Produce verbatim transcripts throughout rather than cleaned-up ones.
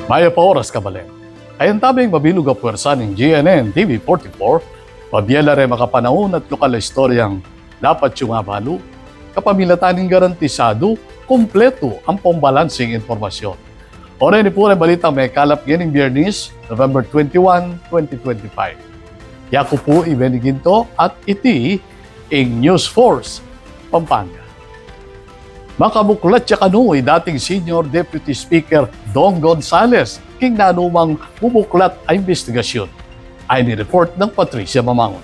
Mayap a oras, kabalen. Ayan tabing mabilug a puwersa ning G N N T V forty-four, pabie la reng makapanaun at lokal a istoryang dapat yu mabalu, kapamilatan ning garantisadu, kumpletu ampong balanseng impormasyon. Oras ini pu reng balitang mekalap ngening Biyernes, November twenty-one, twenty twenty-five. Yaku pu i Benny Ginto at iti ing News Force Pampanga. Makabuklat ya kanu i dating Senior Deputy Speaker Dong Gonzales king nanumang bubuklat a imbestigasyun. Ayni report nang Patricia Mamangun.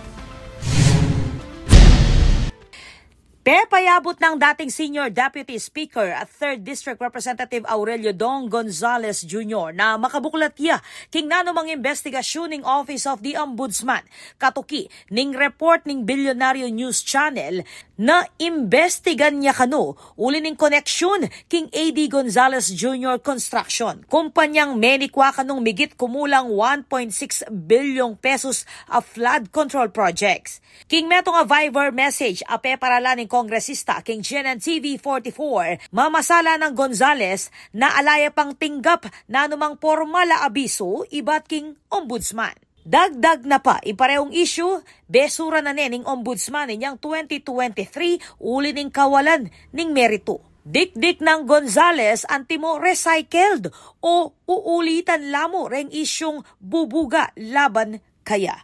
Pepayabut nang dating Senior Deputy Speaker at Third District Representative Aurelio Dong Gonzales Junior na makabuklat ya king nanumang imbestigasyun ning Office of the Ombudsman katuki ning report ning Bilyonaryo News Channel na imbestigan ya kanu uli ning koneksyun king A D Gonzales Junior Construction, kumpanyang menikwa kanung migit kumulang one point six bilyong pesos a flood control projects. King metung a Viber message a peparalan ning kongresista king G N N T V forty-four, mamasa la nang Gonzales na ala ya pang tinggap nanumang pormal a abisu ibat king Ombudsman. Dagdag na pa ing pareung issue, besura na ne ning Ombudsman inyang twenty twenty-three uli ning kawalan ning meritu. Dikdik nang Gonzales antimo recycled o uulitan la mu reng isyung bubuga laban kaya.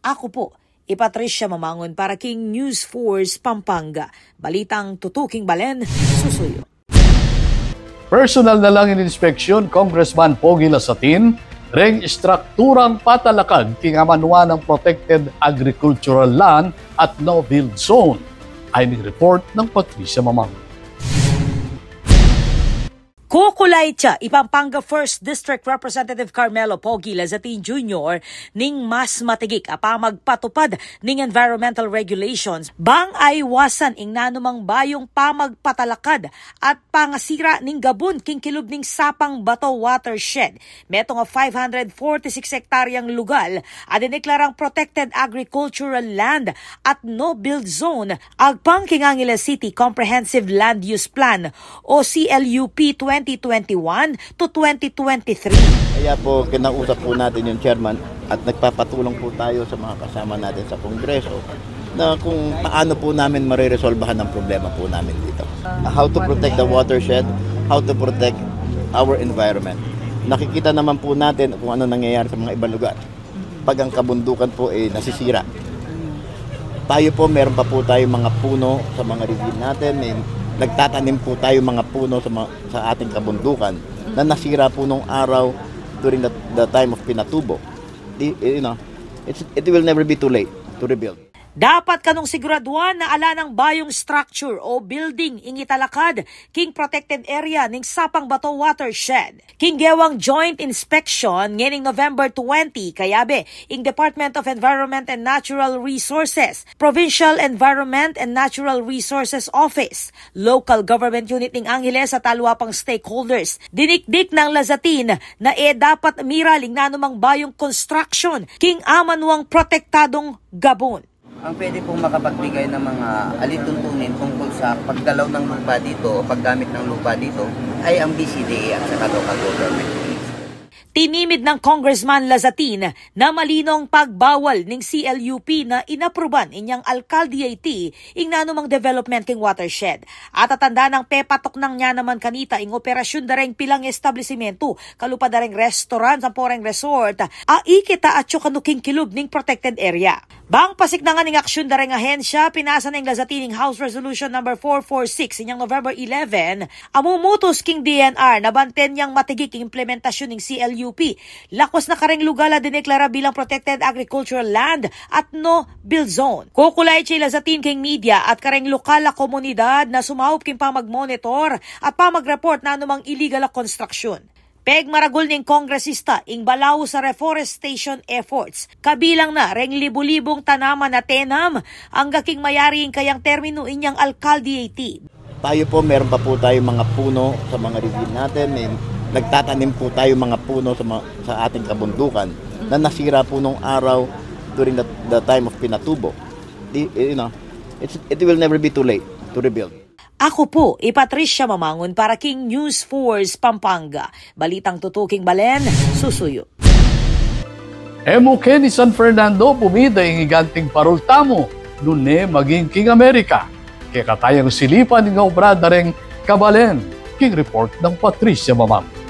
Aku pu i Patricia Mamangun para king News Force Pampanga. Balitang tutuking balen, susuyu. Personal na lang ininspeksyun Congressman Pogi Lasatin reng istrukturang patalakad king amanuan nang protected agricultural land at no-build zone. Ayni report nang Patricia Mamangun. Kukulay ya i Pampanga First District Representative Carmelo Pogi Lazatin Junior ning mas matigik a pamagpatupad ning environmental regulations bang aiwasan ing nanumang bayung pamagpatalakad at pangasira ning gabun king kilub ning Sapang Bato Watershed. Metung a five hundred forty-six hektaryang lugal a diniklarang protected agricultural land at no-build zone agpang king Angeles City Comprehensive Land Use Plan o C L U P twenty twenty-one to twenty twenty-three. Kaya po, kinausap po natin yung chairman at nagpapatulong po tayo sa mga kasama natin sa Kongreso na kung paano po namin mareresolbahan ang problema po namin dito. How to protect the watershed, how to protect our environment. Nakikita naman po natin kung ano nangyayari sa mga ibang lugar pag ang kabundukan po ay nasisira. Tayo po, meron pa po tayo mga puno sa mga ridin natin. May, nagtatanim po tayo mga puno sa, mga, sa ating kabundukan na nasira po nung araw during the, the time of Pinatubo. Di, you know, it's, it will never be too late to rebuild. Dapat kanung siguraduan na ala nang bayung structure o building ing italakad king protected area ning Sapang Bato Watershed. King gewang joint inspection ngening November twenty, kayabe ing Department of Environment and Natural Resources, Provincial Environment and Natural Resources Office, Local Government Unit ning Angeles at aliwa pang stakeholders. Dinikdik nang Lazatin na e dapat miral ing nanumang bayung construction king amanuang protektadung gabun. Ang pwede pong makapagbigay ng mga alituntunin tungkol sa pagdalaw ng lupa dito o paggamit ng lupa dito ay ang B C D A at saka local government units. Tinimid nang Congressman Lazatin na malinong pagbawal ning C L U P na inapruban inyang alkalde iti ing nanumang development king watershed. At tatandaan nang pepatuknang ne naman kanita ing operasyun da reng pilang establisimentu, kalupa da reng restaurant ampo reng resort, a ikit a atyu kanu king kilub ning protected area. Bang pasiknangan ing aksyun da reng ahensya, pinasa neng Lazatin ing House Resolution number four four six inyang November eleven, a mumutus king D N R na banten yang matigik ing implementasyun ning C L U P. Lakwas na kareng lugal a diniklara bilang protected agricultural land at no-build zone. Kukulay ya i Lazatin king media at kareng lokal a komunidad na sumaup king pamagmonitor at pamagreport nanumang illegal a konstruksyon. Pegmaragul ning kongresista ing balaus a reforestation efforts, kabilang na reng libu-libung tanaman a tenam angga king mayari ing kayang terminu inyang alkalde iti. Tayo po, meron pa po tayo mga puno sa mga ridin natin. May, nagtatanim po tayo mga puno sa, mga, sa ating kabundukan na nasira po nung araw during the, the time of Pinatubo. Di, you know, it's, it will never be too late to rebuild. Aku pu i Patricia Mamangun para king News Force Pampanga. Balitang tutuking balen, susuyu. E mu keni San Fernando bumida ing higanting parol tamu, nune maging king Amerika. Kekatayang silipan ing obra da reng kabalen, king report nang Patricia Mamangun.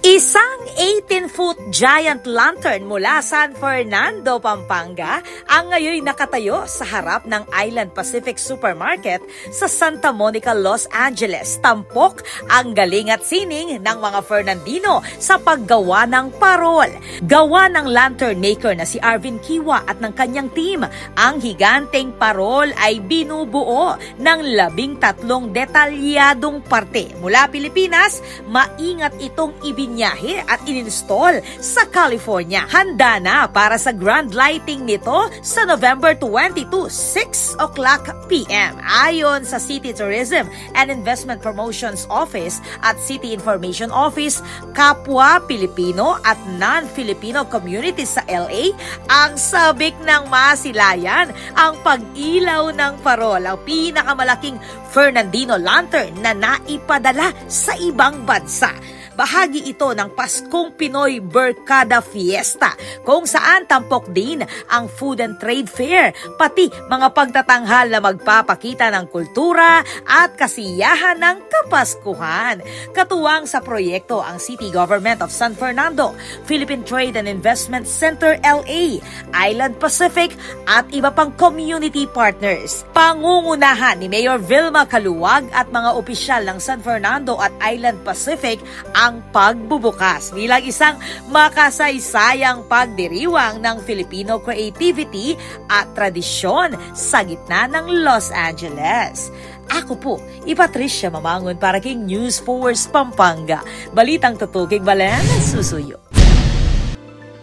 Isang eighteen-foot giant lantern mula San Fernando, Pampanga, ang ngayon nakatayo sa harap ng Island Pacific Supermarket sa Santa Monica, Los Angeles. Tampok ang galing at sining ng mga Fernandino sa paggawa ng parol. Gawa ng lantern maker na si Arvin Kiwa at ng kanyang team, ang higanteng parol ay binubuo ng labing tatlong detalyadong parte mula Pilipinas. Maingat itong ibinyahe at ininstall sa California. Handa na para sa grand lighting nito sa November twenty-two, six o'clock p m. Ayon sa City Tourism and Investment Promotions Office at City Information Office, kapwa Pilipino at non-Filipino communities sa L A ang sabik ng masilayan. Ang pag-ilaw ng parol, ang pinakamalaking Fernandino lantern na naipadala sa ibang bansa. Bahagi ito ng Paskong Pinoy Barkada Fiesta, kung saan tampok din ang Food and Trade Fair, pati mga pagtatanghal na magpapakita ng kultura at kasiyahan ng Kapaskuhan. Katuwang sa proyekto ang City Government of San Fernando, Philippine Trade and Investment Center L A, Island Pacific, at iba pang community partners. Pangungunahan ni Mayor Vilma Caluag at mga opisyal ng San Fernando at Island Pacific ang pagbubukas bilang isang makasaysayang pagdiriwang ng Filipino creativity at tradisyon sa gitna ng Los Angeles. Aku pu i Patricia Mamangun para king News Force Pampanga. Balitang tutuking balen, susuyu.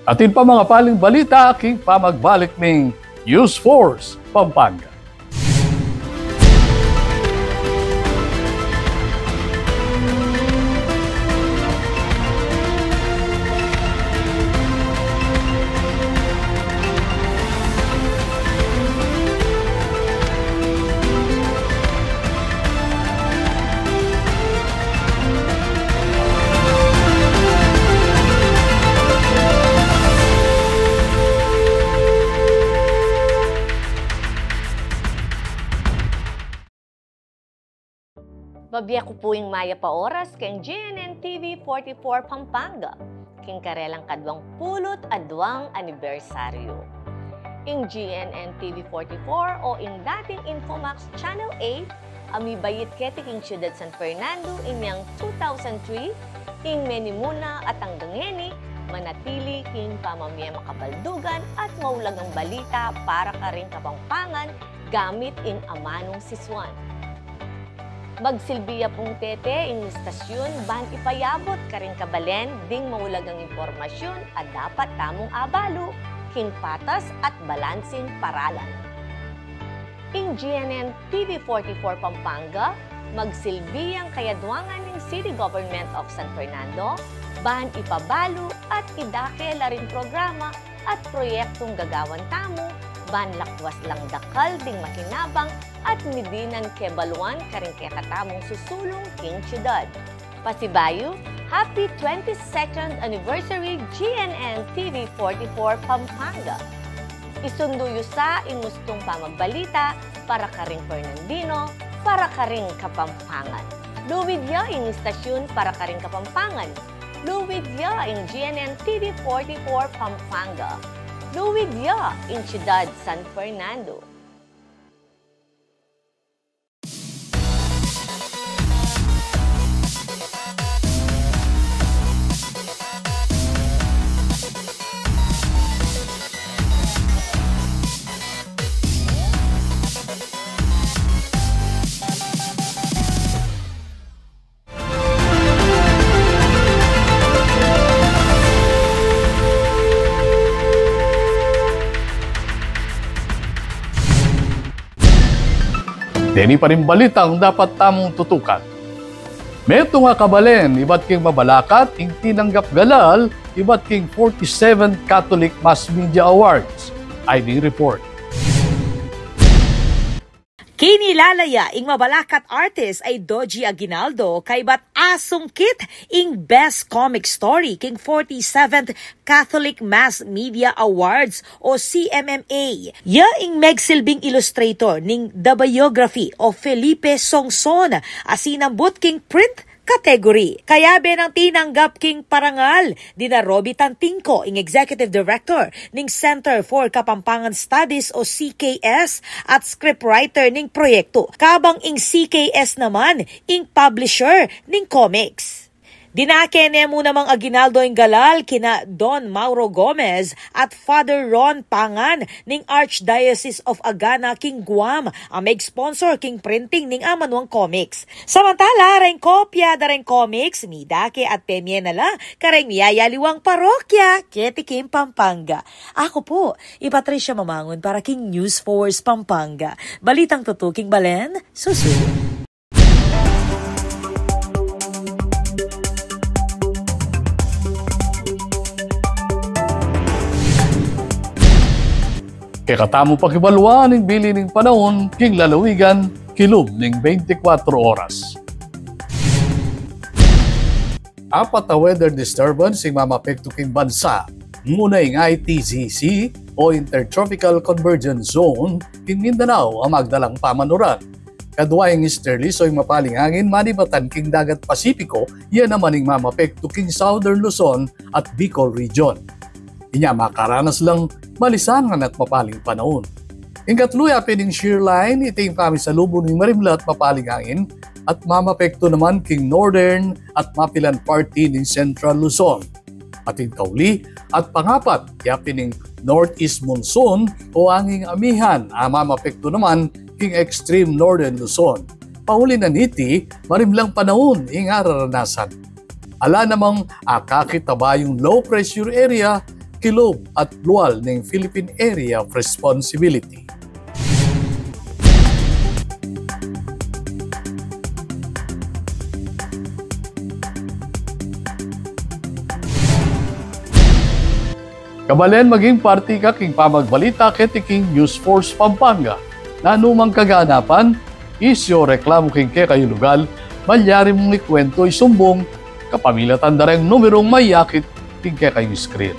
Atin pa mga paling balita king pamagbalik ming News Force Pampanga. Mabie ku pu ing mayap a oras keng G N N T V forty-four Pampanga, keng karelang kaduang pulu't aduang anibersaryu. Ing G N N T V forty-four o ing dating Infomax Channel eight, a mibait keti king Siyudad San Fernando inyang two thousand three, ing menimuna at anggang ngeni, manatili king pamamie makabaldugan at maulagang balita para karing Kapampangan gamit ing amanung sisuan. Magsilbi ya pung tete ing istasyun ban ipayabut karing kabalen ding maulagang impormasyun a dapat tamung abalu king patas at balansing paralan. Ing G N N T V forty-four Pampanga, magsilbi yang kayadwangan ning City Government of San Fernando ban ipabalu at idake la ring programa at proyektung gagawan tamu, ban lakwas lang dakal ding makinabang at midinan kebaluan karing kekatamung susulung king siyudad. Pasibayu, happy twenty-second anniversary G N N T V forty-four Pampanga. Isundu yu sa ing ustung pamagbalita para karing Fernandino, para karing Kapampangan. Luid ya ing istasyun para karing Kapampangan. Luid ya ing G N N T V forty-four Pampanga. Luid ya ing Siyudad San Fernando. Deni pa ring balitang dapat tamung tutukan. Metung a kabalen ibat king mabalakat ing tinanggap galal ibat king forty-seven Catholic Mass Media Awards. I D report. Kilala ya ing mabalakat artist a i Doji Aguinaldo kaybat asungkit ing Best Comic Story king forty-seventh Catholic Mass Media Awards o C M M A. Ya ing megsilbing illustrator ning The Biography of Felipe Songson a sinambut king print category. Kayabe nang tinanggap king parangal dina Roby Tantinco, ing Executive Director ning Center for Kapampangan Studies o C K S at scriptwriter ning proyekto, kabang ing C K S naman ing publisher ning comics. Dinake ne mu namang Aguinaldo ing galal kina Don Mauro Gomez at Father Ron Pangan ning Archdiocese of Agana king Guam a meg-sponsor king printing ning amanuang comics. Samantala, reng kopya da reng comics, midake at pemie na la kareng miyayaliwang parokya keti king Pampanga. Aku pu i Patricia Mamangun para king News Force Pampanga. Balitang tutu king balen, susu. Kekatamu pakibaluan ing bili ning panaun king lalawigan kilub ning beintikwatro oras. Apat a weather disturbance ing mamapektu king bansa. Muna ing I T Z C o Intertropical Convergence Zone king Mindanao a magdalang pamanuran. Kadua ing easterlies o ing mapaling angin manibatan king dagat Pasipiko, ya naman ing mamapektu king Southern Luzon at Bicol Region. Inya makaranas lang malisangan at mapaling panaun. Ing katlu yapin ing shear line, iti ing pamisalubung ning marimla at mapaling angin at mamapektu naman king northern at mapilan parti ning Central Luzon. At ing kauli at pangapat yapin ing northeast monsoon o anging amihan a mamapektu naman king extreme northern Luzon. Pauli na niti, marimlang panaun ing araranasan. Ala namang akakit a bayung low pressure area kilub at lual ning Philippine Area of Responsibility. Kabalen, maging parti ka king pamagbalita keti king News Force Pampanga. Nanu mang kaganapan, isyu o reklamu king kekayung lugal, malyari mung ikuwentu, isumbung kapamilatan da reng numerung mayakit king kekayung screen.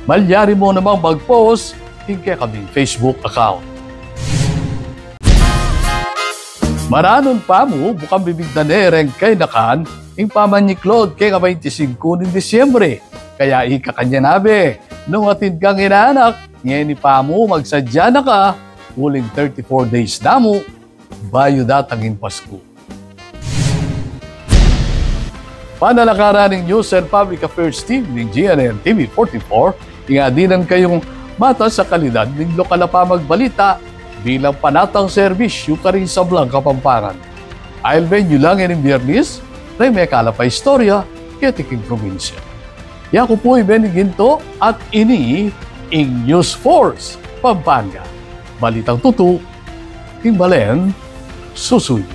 Malyari mu namang mag-post king kekaming Facebook account. Maranun pa mu, bukang bibigdan ne reng kayanakan ing pamanyiklod keng baintisingku ning Disyembre. Kaya ika kanyan, abe, nung atin kang inanak, ngeni pa mu magsadya na ka, uling thirty-four days na mu bayu datang ing Pasku. Panalakaran ning News and Public Affairs Team ning G N N T V forty-four, ing adinan kayung matas a kalidad ning lokal a pamagbalita bilang panatang serbisyu karing sablang Kapampangan. Ailben yu la ngening Biernis reng mekalap a istorya keti king probinsya. Yaku pu i Benny Ginto at ini ing News Force Pampanga. Balitang tutu king balen, susuyu.